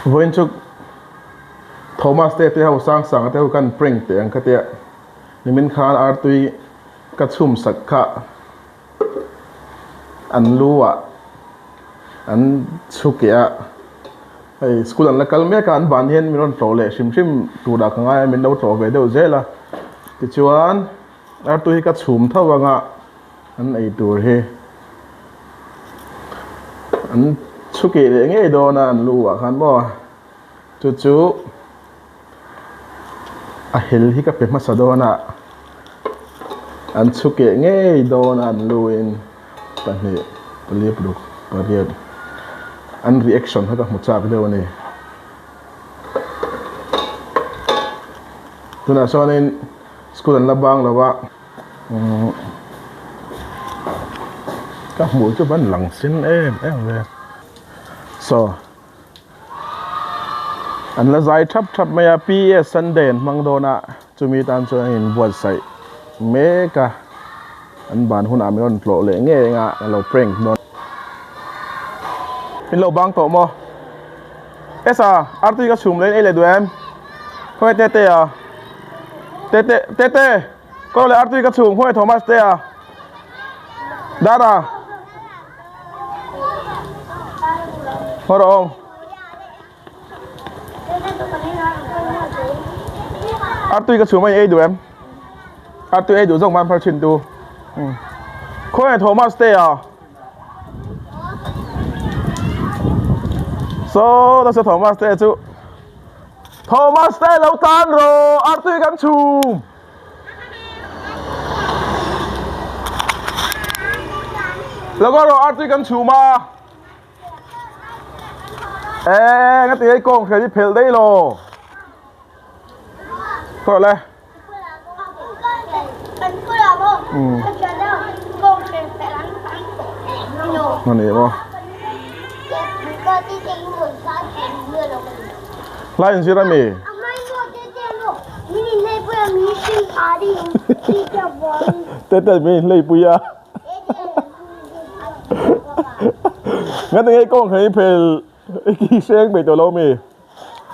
Vawiin chu Thomas te te ho sang sang te ho khan prank teh ang kha tia nimin khan artui ka chhum sak kha an lu ah an chhu keh a hei school an la kal mek a an van hian min rawn tlawh leh hrim hrim tur ah ka ngai a min lo tlawh ve deuh zel a tichuan artui hi ka chhum tho ang a. An ei tur hi an chhukeh leh ngei dawn a an lu ah khan maw chu chu a hel hi ka pe hmasa dawn a an chhukeh ngei dawn a an lu in pahnih pali paruk pariat an reaction kha ka hmu chak deuh a ni tunah chuanin school an la bang lo a. Ka hmuh chu van lang sin em em ve saw an la zai thap thap mai a P_S Sunday an hmang dawn a chumi tan chuan an inbuatsaih mek a an ban hunah min rawn tlawh leh ngei ang a an lo prank dawn min lo bang tawh maw Esa artui ka chhum leh in ei leh duh em khawnge tete a tete tete. Kawr leh artui ka chhung huai Thomas te a Dara Haw rawh aw Artui ka chhung mai ei duh em Artui ei duh zawk man phar thin tu Khawnge Thomas te a Saw nasa Thomas te chu Thomas te lo tan rawh artui kan chhum. Lo kal rawh artui kan chhum a. Eng a ti hei kawng hriat hi phelh daih lo. Khaw le. Ani maw. Lai in zir ami. Tete min hlei pui a. Nga tinge kawng hei phel i hreng peih tawh lo mi.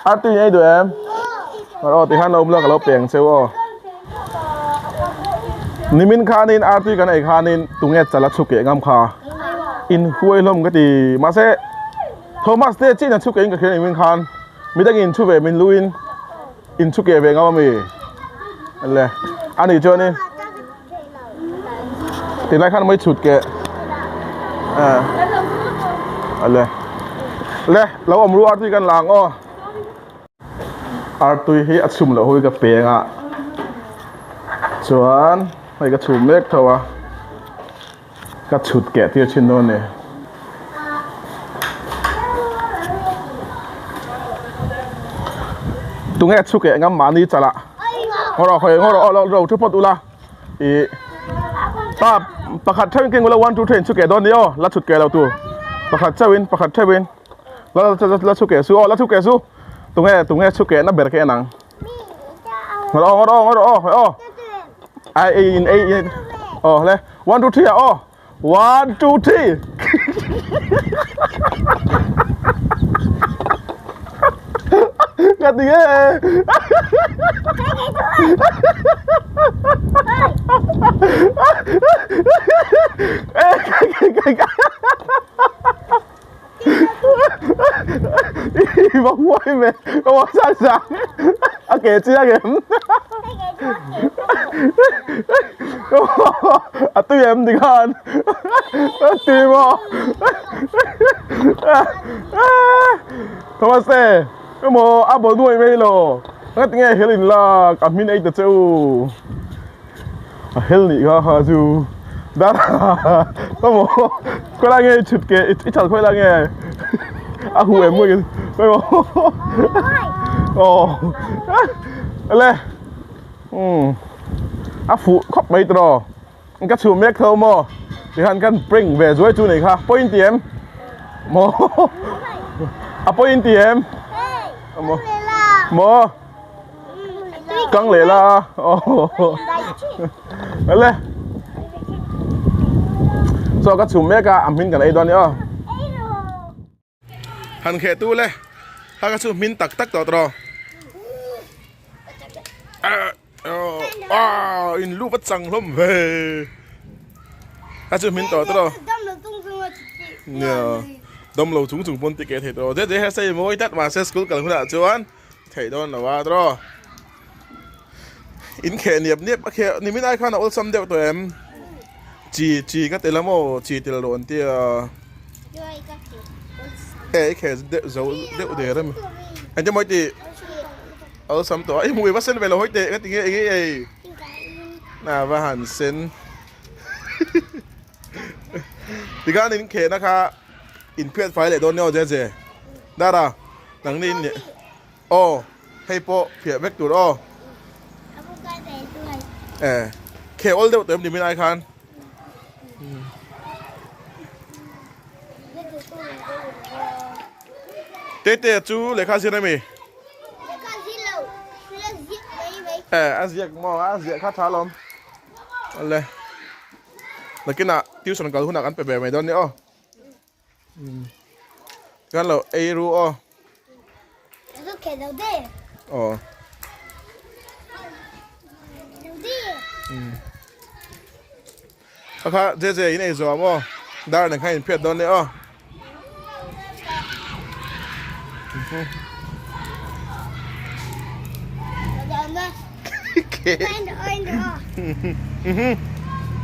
Artui in ei duh em? Aw tikhan lo awm la ka lo peng cheu aw. Nimin khanin artui kan ei khanin tunge chala chhuk keh ngam kha. In huai hlawm ka ti. Mahse Thomas te chin a chhuk keh in ka hria nimin khan. Midang in thu ve min lu in in chhuk keh ve ngam ami. Le ani chuanin Tilai khan mai chhut keh. Ale. Le, lo awm ru artui kan lang aw. Artui hi a chhum loh hui ka peng a. Chuan hei ka chhum mek tho a. Ka chhut keh tir thin dawn a ni. Tunge chhu keh ngam mahni chalah. Ngaw rawh khawi ngaw rawh aw lo ro thu phawt ula. Ih pa pakhat theuhin keng ula one two three in chhu keh dawn ni aw la chhut keh lo tur pakhat chauhin pakhat theuhin la la la chhu keh su aw la chhu keh su tunge tunge chhu keh na ber keh nang ngaw rawh aw ngaw rawh aw ngaw rawh aw aw ai ei in ei in aw le one two three ah aw one two three Nga ti nge I va huai ve ka va sang sang a ke chiang em a tui em tikhan a tui maw Thomas te emaw a baw nuai mai lo nga tinge hel in lak a hmin ei ta che u a hel nih kha kha chu dara emaw khawilai nge i chhut ke i chal khawilai nge a huh em nge emaw aw le umm a fuh khawp mai tawh ka chhum mek tho maw tikhan kan prank ve zuai chu nei kha point ti em maw a point ti em maw maw kang leh la aw le chaw ka chhum mek a a hmin kan ei dawn a ni aw han kheh tu le. Kha kha chu hmin tak tak tawh tawh. In lu va chang hlawm ve. Kha chu hmin tawh tawh. Nia. Dam lo chung chung pawn ti ke thei tawh. Zet zet hei mawi tlat mahse school kal hunah chuan theih dawn lo a tawh. In kheh niap niap a kheh nimin ai khan a awlsam deuh tawh em? Chi chi ka tel a maw chi tel rawh an tia. E i kheh deuh zo deuh der a mi. Engtin maw i tih? Awlsam tawh a i hmui va sen ve lo hawi teh ka ti nge eng ei. Na va han sen. Tikhan in khehna kha in phiat fai leh dawn nia aw Jeje. Dara nangni in Aw, hei pawh phiah vek tur aw. Eh, khe awl deuh tawh em ni min ai khan. Tete chu lehkha zir ami? Eh, a ziak maw, a ziak kha tha lawm. Ale. Nakinah tuition kal hunah kan pe ve mai dawn nia aw. Kan lo ei ru aw. Aw. Kha kha je je in ei zawm aw. Dar nen khan in phiat dawn nia aw.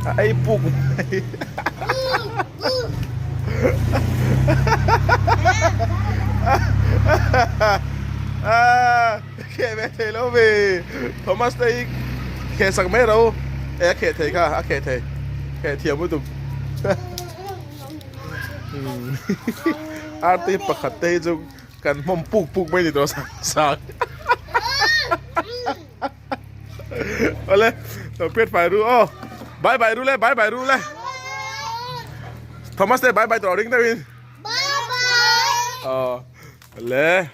A ei puk mai. Kheh ve thei lo ve. Thomas te hi kheh sak mai ro. E a kheh thei kha a kheh thei. Kheh thiam lutuk. Arti pakhat te hi chu kan hmawm puk puk mai ni tawh sang sang. Awle lo phiat fai ru aw. Bye bye ru le bye bye ru le. Thomas te bye bye tawh ring deuhin. Bye bye. Aw le.